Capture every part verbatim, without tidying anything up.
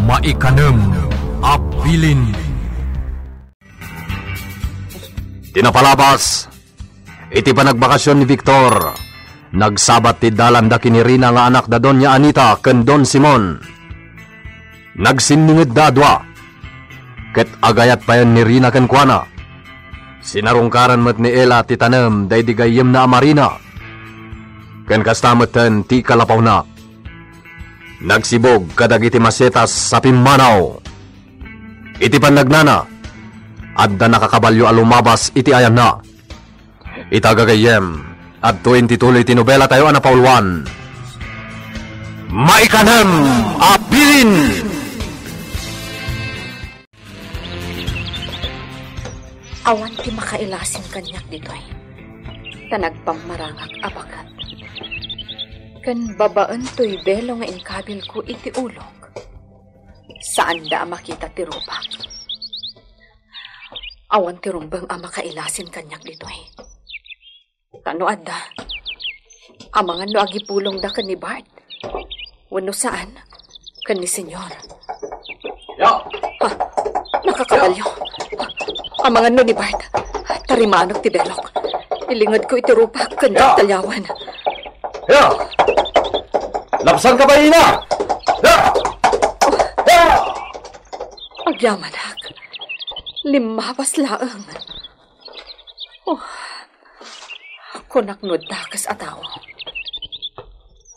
Maikanem a bilin. Ti napalabas, iti panagbakasyon ni Victor, nagsabat ti dalanda ken ni Rina nga anak da Doña Anita ken Don Simon. Nagsinningedda a dua, ket agayat payen ni Rina kenkuana. Sinarungkaran met ni Ella ti tanem daydi gayyemna a Marina, ken kasta metten ti ikalapawna. Nagsibog kadagiti masetas sa pimmanaw. Iti pannagnana, adda nakakabalio a lumabas iti ayanna. Ita gagayyem, adtoy ti tuloy ti nobelatayo a napauluan. Maikanem a bilin! Awan ti makailasin kaniak ditoy, ta nagpammarangak a baket. Ken babaen toy belo nga inkabilko iti ulok, saanda a makita ti rupak. Awan ti rumbeng a makailasin kaniak ditoy. Ta no adda, amangan no agipulongda ken ni Bart. Wenno saan, ken ni Senyor. Ya! Ha? Nakakabalyo. Amangan no ni Bart. Tarimanak ti belok. Ilingedko iti rupak ken Ya! Taliawen. Ya! Lapsan ka ba, Ina? Ya! Ya! Agyamanak. Limmabas laeng. Oh, kunak no dakes a tao.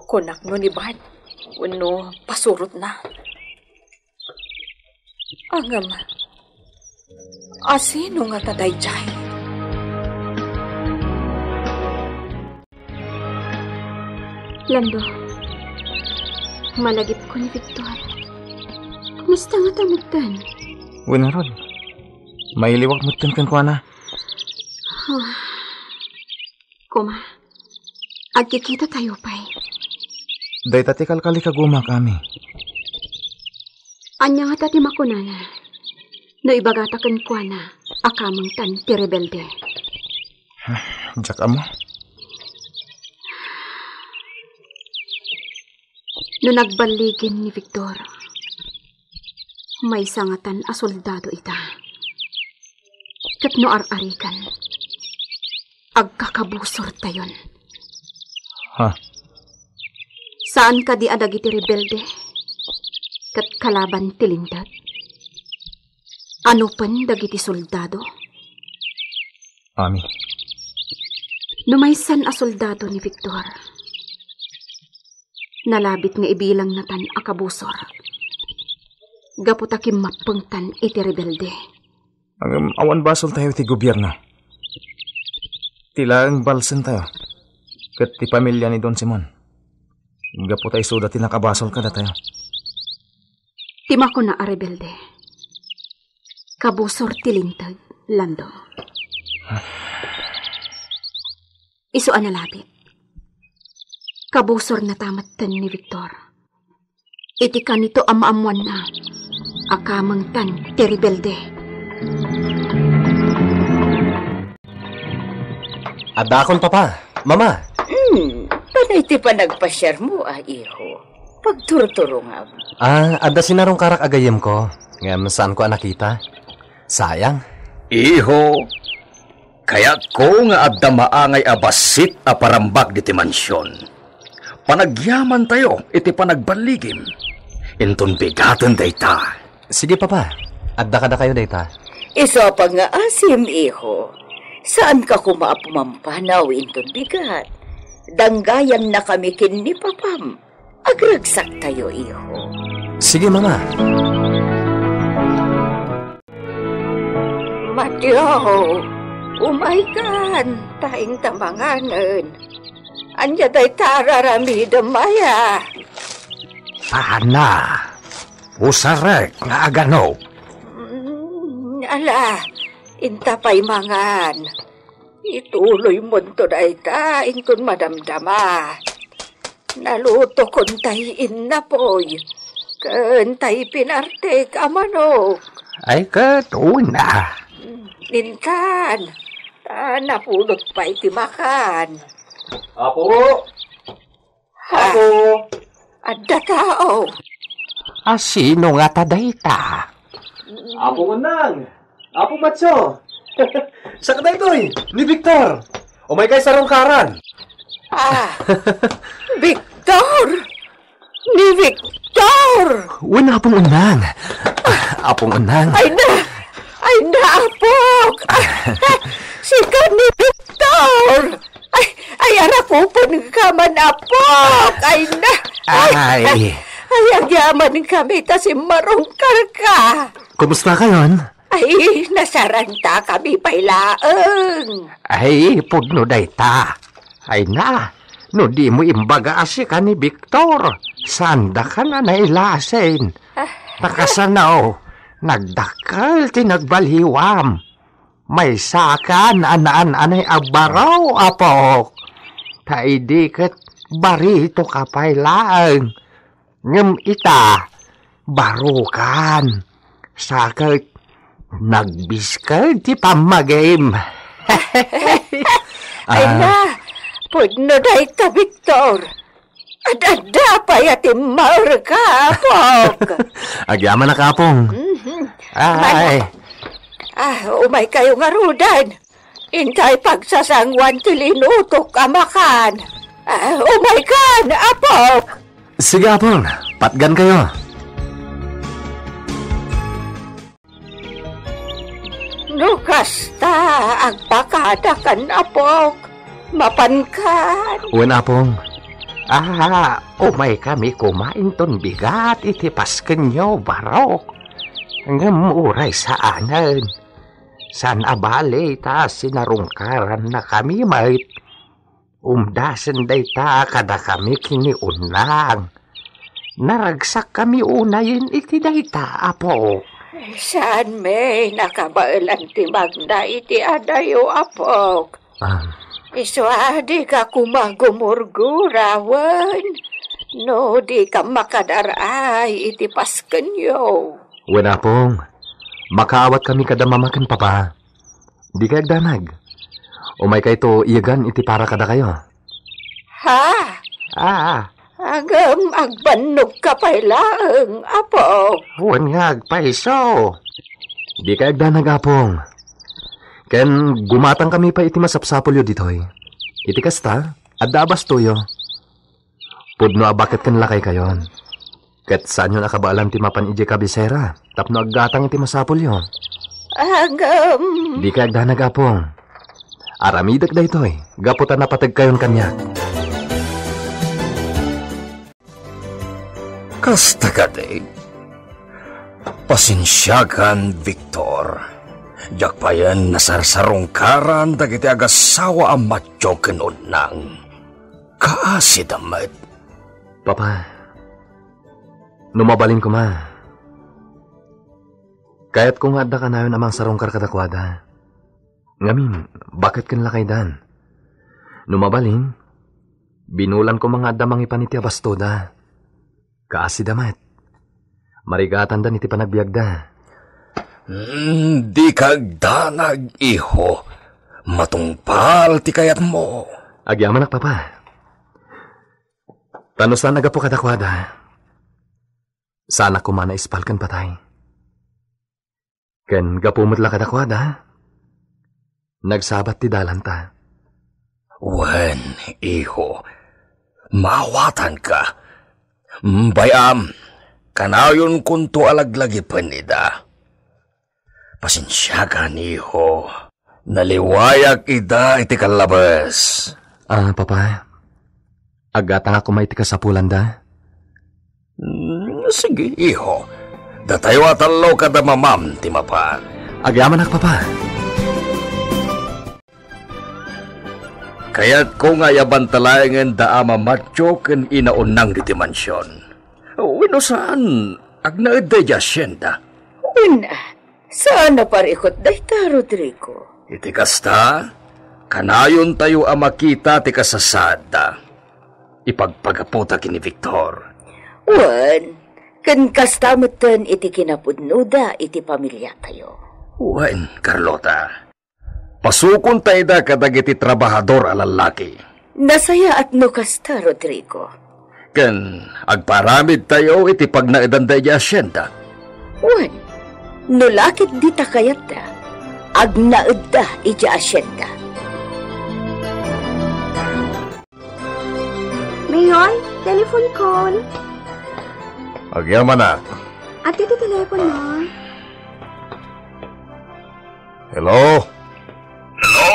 Kunak no ni Bart wenno pasurotna. Ngem, asino ngata daydiay? Lando, malagipko ni Victor. Kumusta ngata metten? Wen ngarud, mailiwak metten kenkuana. Koma, agkikitatayo pay. Dayta ti kalkalikagumak, Ami. Ania ngata ti makunana no ibagata kenkuana a kamengtan ti rebelde? Diak ammo. No nagballigin ni Victor, maysa ngatan a soldado ita. Ket no ar-arigan, agkakabusortayon. Ha? Saan kadi a dagiti rebelde ket kalaban ti Linteg? Anopen dagiti soldado? Ami. No maysan a soldado ni Victor, nalabit nga ibilangnatan a kabusor gapu ta kimmappengtan iti rebelde. Ngem awan basoltayo iti gobierno. Ti laeng balsentayo ket ti pamilia ni Don Simon. Gapu ta isuda ti nakabasol kadatayo. Ti makuna a rebelde, kabusor ti Linteg, Lando. Isu a nalabit, kabusornata metten ni Victor iti kanito a maammoanna a kamengtan ti rebelde. Addaakon, Papa, Mama. Hmm, panay ti panagpasiarmo a, iho. Pagturturongam. Ah, adda sinarungkarak a gayyemko, ngem saanko a nakita. Sayang. Iho, kayatko nga adda maangay a bassit a parambak diti mansion. Panagyamantayo iti panagballigim. Inton bigaten dayta. Sige, Papa. Adda kadakayo dayta. Isu a pangngaasim, iho. Saanka koma a pumampanaw inton bigat. Danggayannakami ken ni Papam. Agragsaktayo, iho. Sige, Mama. Mateo, umaykan, ta inta manganen. Ania dayta a raramidem aya? Ana, usarek nga agano. Mm, ala, inta pay mangan. Ituloymonto dayta inton madamdama. Nalutokon tay innapoy ken tay pinartek a manok. Ay, ket una. Intan, ta napulot pay ti makan. Apo! Ha? Apo! Adda tao. A sino ngata dayta? Apo Unang! Apo Matso! Siak daytoy, ni Victor! Umaykay sarungkaran! Ah, Victor! Ni Victor! Wen, Apong Unang! Ah, Apong Unang! Ay na! Ay na, Apok! Sika ni Victor! Ay, ay, arakupenka man, Apok! Ay na! Ay, ay, ay, agyamankami ta simmarungkarka! Kumusta kayon? Ay, nasarantakami pay laeng. Ay, pudno dayta. Ay na, no dimo imbaga a sika ni Victor, saandakan a nailasin. Ah. Nakasano, nagdakkel ti nagbaliwam. Maysakan a naan-anay a baro, Apok. Ta idi ket baritoka pay laeng. Ngem ita, barokan. Sa ket, nagbiskeg ti pammagim. Ay Ah. na, pudno dayta, Victor. Ad-adda pay a timmaerka, Apok. Agyamanak, Apong. Mhm. Ay. Mana. Ah, umaykayo ngaruden. Intay pagsasangoan ti linutok a makan. Ah, umaykan, Apok. Sige, Apong. Patgankayo. No kasta, agpakadakan, Apok. Mapankan. Wen, Apong. Ah, umaykami koma inton bigat iti paskenyo, barok. Ngem uray saanen. Saan a bali ta sinarungkarannakami met. Umdasen dayta kadakami ken ni Unang. Naragsakkami unayen iti dayta, Apo. Saan met nakabaelan ti magna iti adayo, Apok. Ah. Isu a dika koma gumurgura wen no dika makadar-ay iti paskenyo. Wen, Apong, makaawatkami kada mama ken papa. Dikay agdanag. Umaykayto iyegan iti para kadakayo. Ha? Ah. Ngem agbannogka pay laeng, Apo. Wen nga agpayso. Dikay agdanag, Apong. Ken gumatangkami pay iti masapsapulyo ditoy. Iti kasta, adda a bastoyo. Pudno a baket ken lakaykayon. Ket saanyon a kabaelan ti mapan idiay kabisera tapno aggatang iti masapulyo. Agam. Dikay agdanag, Apong. Aramidek daytoy gapu ta napategkayon kaniak. Kasta kadi, pasensiakan, Victor. Diak payen nasarsarungkaran dagiti agassawa a Matyo ken Unnang. Kaasida met. Papa, no mabalin koma, kayatko nga adda kanayon a mangsarungkar kadakuada. Ngamin, baket ken lakaydan. No mabalin, binulan koma nga adda mangipan iti abastoda. Kaasida met. Marigatandan iti panagbiagda. Mm, dika agdanag, iho. Matungpal ti kayatmo. Agyamanak, Papa. Ta no saan a gapu kadakuada, saanak koma a naispal ken patay. Ken gapu met la kadakuada, nagsabat ti dalanta. Wen, iho, maawatanka. Bay-am, kanayonkonto a laglagipen ida. Pasensiakan, iho. Naliwayak ida iti kallabes. Ah, Papa, aggatangak koma iti kasapulanda? Mm, sige, iho. Datayo a tallo kada mamam ti mapan. Agyamanak, Papa. Kayatko nga ayaban ta laengen da Ama Matyo ken Ina Unnang ditoy mansion. Wenno saan, agnaedda idiay asienda. Wen, saan a parikut dayta, Rodrigo. Iti kasta, kanayontayo a makita ti kasasaadda. Ipagpagaputa ken ni Victor. Wen, ken kasta metten iti kinapudnoda iti pamiliatayo. Wen, Carlota, pasukonta ida kadagiti trabahador a lallaki. Nasayaat no kasta, Rodrigo. Ken agparamidtayo iti pagnaedanda idiay asienda. Wen, no la ket dita kayatda, agnaedda idiay asienda. Mayor, telephone call. Agyamanak. Adtoy ti telepono. Hello? Hello,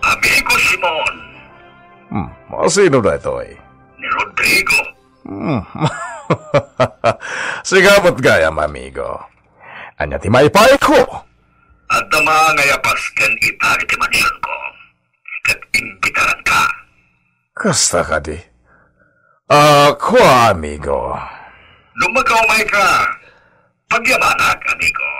amigo Simon. Hmm, sino daytoy? Ni Rodrigo. Hmm. Sigamet gayam, amigo. Ania ti maipayko? Adda maangay a pasken ita iti mansionko. Ket imbitaranka. Kasta kadi? Ah, kua, amigo. No makaumayka, pagyamanak, amigo.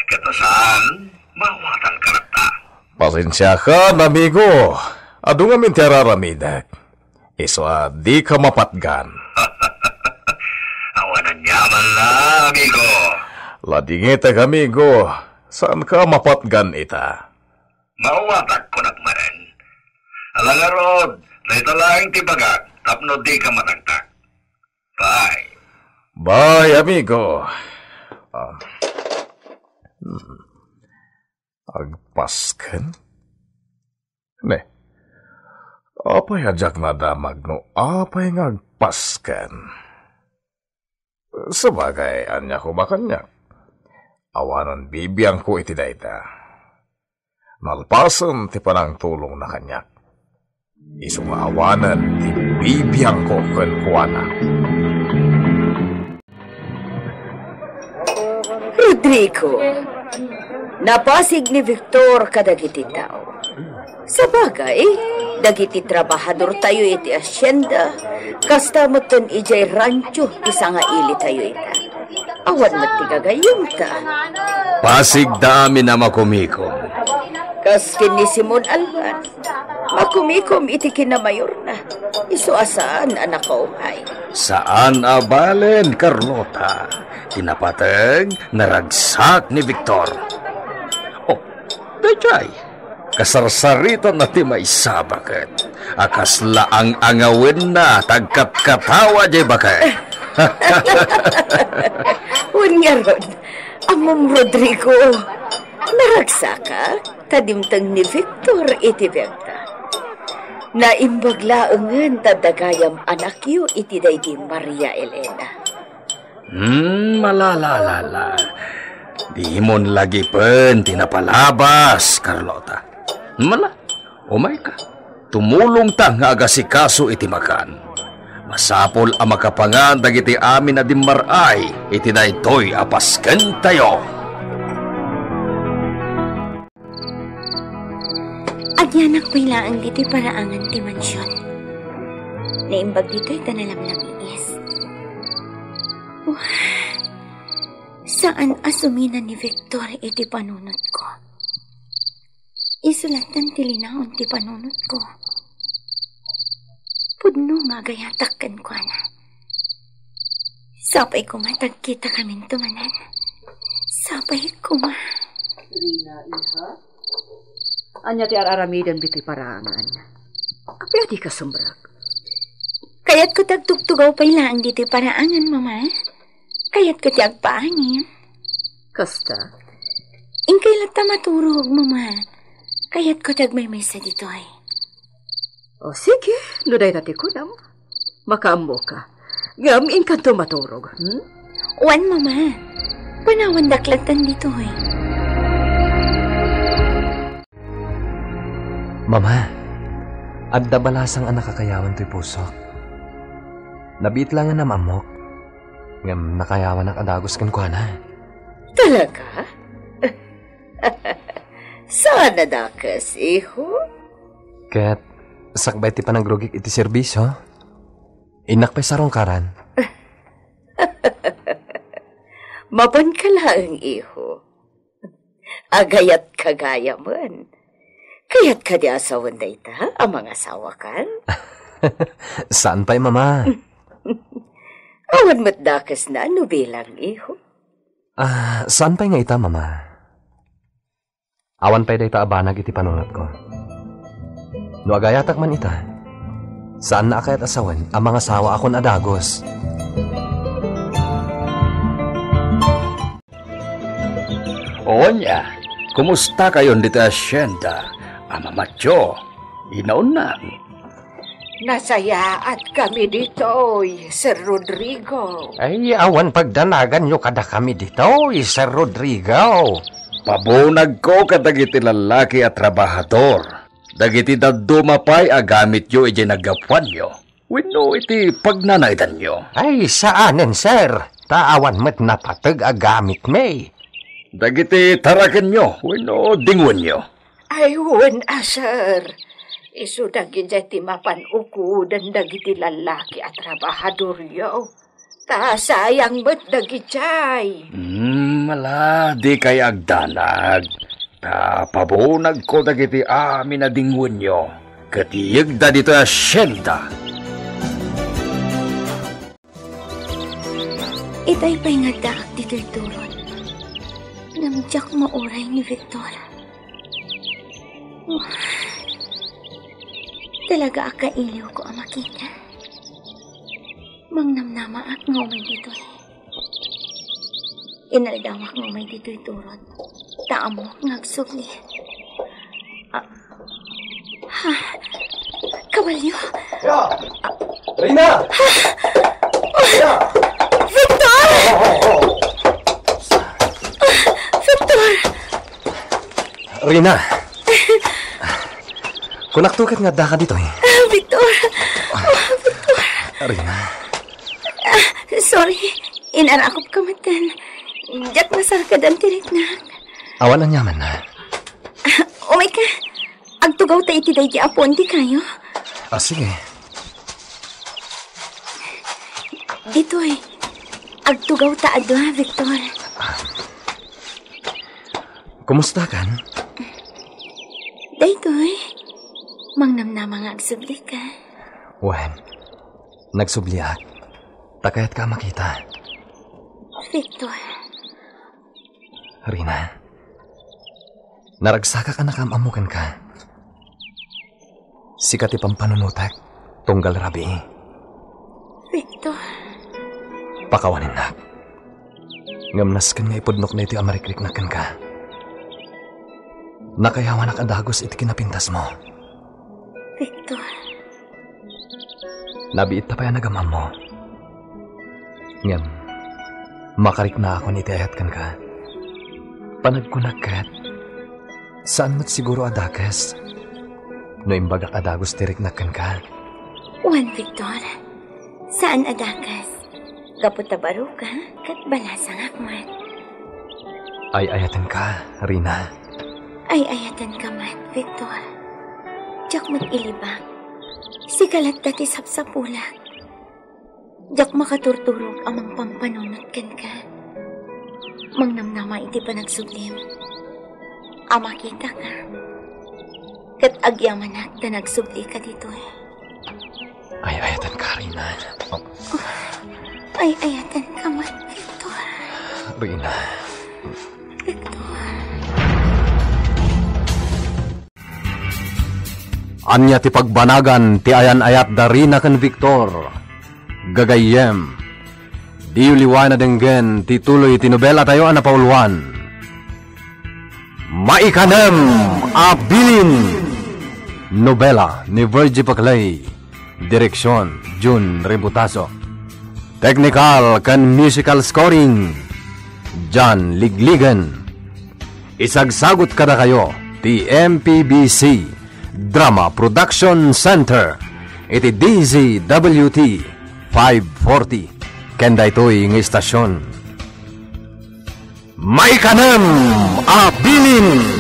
Ket no saan, maawatanka latta. Pasensiakan, amigo. Adu ngamin ti ar-aramidek. Isu a dika mapatgan. Awan aniaman la, amigo. Ladingitek, amigo. Saanka mapatgan ita? Maawatak, kunak manen. Ala ngarud, dayta laeng ti bagak tapno dika matagtak. Bye. Bye, amigo. Ah. Hmm. Agpasken? Ne, apay a diak nadamag no apay nga agpasken? Sabagay, ania koma kaniak? Awanen bibiangko iti dayta. Nalpasen ti panangtulongna kaniak. Isu nga awanen ti bibiangko kenkuana. Rodrigo, napasig ni Victor kadagiti tao. Sabagay, dagiti trabahadortayo iti asienda, kasta metten idiay rancho ti sangailitayo ita. Awan met ti gagayyemta. Pasigda amin a makumikom. Kas ken ni Simon Alban, makumikom iti kinamayorna. Isu a saan a nakaumay. Saan a balen, Carlota. Ti napateg, naragsak ni Victor. Oh, daydiay. Kasarsaritanna ti maysa baket a kasla ang-angawenna tagkatkatawa diay baket. Wen ngarud, ammom, Rodrigo, naragsaka ta dimteng ni Victor iti biagta. Naimbag laengen ta dagayam anakyo iti daydi Maria Elena. Hmm, malalalala. Dimon lagipen ti napalabas, Carlota. Mala, umayka. Tumulongta nga agasikaso iti makan. Masapul a makapangan dagiti amin a dimmar-ay iti daytoy a paskentayo. Agyanak pay laeng ditoy paraangan ti mansion. Naimbag ditoy ta nalamlamiis. Wah, saan a sumina ni Victor iti panunotko. Isu latta ti linaon ti panunotko. Pudno nga agayatak kenkuana. Sapay koma ta agkitakaminto manen. Sapay koma. Rina, iha? Ania ti ar-aramidem ditoy paraangan? Apay a dika sumrek? Kayatko ti agtugtugaw pay laeng ditoy paraangan, Mama. Kayatko ti agpaangin. Kasta? Inkay latta maturog, Mama. Kayatko ti agmaymaysa ditoy. O, sige, no dayta ti kunam. Makaammoka. Ngem inkanto maturog, hmm? Wen, Mama. Panawandak lattan ditoy. Mama, adda balasang a nakakayawan toy pusok. Nabiit laeng a naam-ammok, ngem nakayawanak a dagus kenkuana. Talaga? Saan a dakes, iho? Ket sakbay ti panagrugik iti serbisio, innak pay sarungkaran. Mapanka laeng, iho. Agayatka gayamen. Kayat kadi a sawen dayta a mangasawakan? Saan pay, Mama. Awan met dakesna no bilang, iho. Ah, saan pay nga ita, Mama? Awan pay dayta a banag iti panunotko. No agayatak man ita, Saanna a kayat a sawen a mangasawa a kun a dagus. Onya, kumusta kayon ditoy hacienda, Ama Matyo? Inaunam. Nasayaat kami ditoy, Sir Rodrigo. Ay, awan pagdanaganyo kadakami ditoy, Sir Rodrigo. Pabunagko kadagiti lallaki a trabahador. Dagiti dadduma pay a gamityo idiay naggapuanyo wenno iti pagnanaedanyo. Ay, saanen, sir. Ta awan met napateg a gamitmi. Dagiti tarakenyo wenno dingwenyo. Ay, wen a, sir. Isu dagidiay ti mapan ukudan dagiti lallaki a trabahadoryo. Ta sayang met dagidiay. Hmm, ala, dikay agdanag. Ta pabunagko dagiti amin a dingwenyo ket iyegda ditoy a hacienda. Itay pay nga addaak ditoy turod. Ngem diak mauray ni Victor. Talaga a kailiwko a makita. Mangnamnamaak nga umay ditoy. Inaldawak nga umay ditoy turod. Ta ammok nga agsubli. Ah, ha? Kawalyo? Ya! Rina! Ya! Victor! Oh, oh, oh. Victor! Rina! Kunakto ket nga addaka ditoy. Ah, Victor! Ah, Victor! Rina. Ah, sorry. Inarakop ka metten. Diak nasarkadan ti riknak. Awan aniamanna. Ah, umayka. Agtugaw ta iti daydi a puon ti kayo. Ah, sige. Ditoy. Agtugaw ta a dua, Victor. Kumusta kan? Daytoy. Mangnamnama nga agsubli ka. Wen, nagsubliak. Ta kayatka a makita. Victor. Rina, naragsakak a nakaam-ammo kenka. Sika ti pampanunotek tunggal rabii. Victor. Pakawanennak. Ngem nasken nga ipudnok daytoy a marikriknak kenka. Nakayawanak a dagus iti kinapintasmo. Victor. Nabiit ta pay a nagam-ammo. Ngem, makariknaakon iti ayat kenka. Panagkunak ket, saan met siguro a dakes no imbagak a dagus ti riknak kenka. Wen, Victor, saan a dakes. Gapu ta baro ka, ket balasangak met. Ay-ayatenka, Rina. Ay-ayatenka met, Victor. Diak met ilibak. Sika latta ti sapsapulak. Diak makaturturog a mangpampanunot kenka. Mangnamnama iti panagsublim. A makitaka. Ket agyamanak ta nagsublika ditoy. Ay-ayatenka, Rina. Oh. Ay-ayatenka met, Victor. Rina. Victor. Ania ti pagbanagan ti ayan-ayat da Rina ken Victor? Gagayyem, diyo liwaen a denggen ti tuloy ti nobelatayo a napauluan. Maikanem a Bilin. Nobela ni Virgie Paclay. Direksion, Jun Ributaso. Technical ken musical scoring, John Ligligen. Isagsagut kadakayo ti M P B C Drama Production Center iti D Z W T five forty ken daytoy nga istasyon. Maikanem a Bilin.